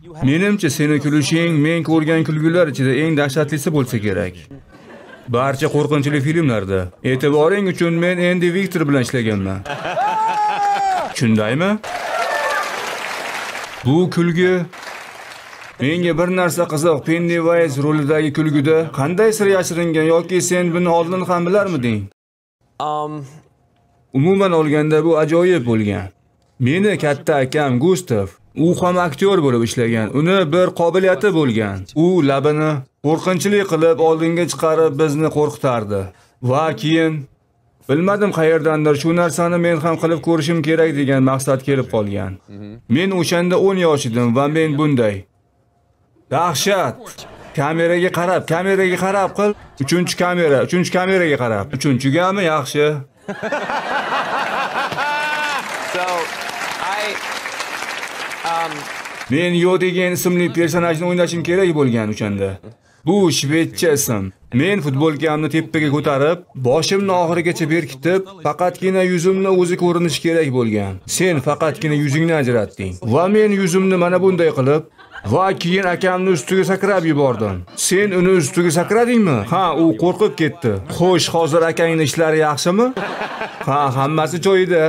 Menimcha, seni kulishing men ko'rgan kulgular ichida eng dahshatlisi bo'lsa kerak. Barcha qo'rqinchli filmlarda. E'tiboring uchun men Endi Viktor bilan ishlaganman. Shundaymi? Bu kulgi menga bir narsa qiziq. Pennywise rolidagi kulguda qanday sir yashiringan yoki sen buni oldin ham bilarmiding? Umuman olganda bu ajoyib bo'lgan. Meni katta akam Gustav, u ham aktyor bo'lib ishlagan. Uni bir qobiliyati bo'lgan. U labini qo'rqinchli qilib oldinga chiqarib bizni qo'rqitardi. Va keyin bilmadim qayerdandir shu narsani men ham qilib ko'rishim kerak degan maqsad kelib qolgan. Men o'shanda 10 yosh edim va men bunday dahshat. Kameraga qarab, kameraga qarab qil. 3-chi kamera, 3-chi kameraga qarab. 3-chigami yaxshi. So I Men Yo degan ismli personajni o'ynashim kerak bo'lgan o'shanda. Bu shvedcha ism. Men futbolkamni tepaga ko'tarib, boshimni oxirigacha berkitib, faqatgina yuzimni o'zi ko'rinishi kerak bo'lgan. Sen faqatgina yuzingni ajratding. Va men yuzimni mana bunday qilib, va keyin akamni ustiga sakrab yubordim. Sen uni ustiga sakradingmi? Ha, u qo'rqib ketdi. Xo'sh, hozir akangning ishlari yaxshimi? Ha, hammasi joyida.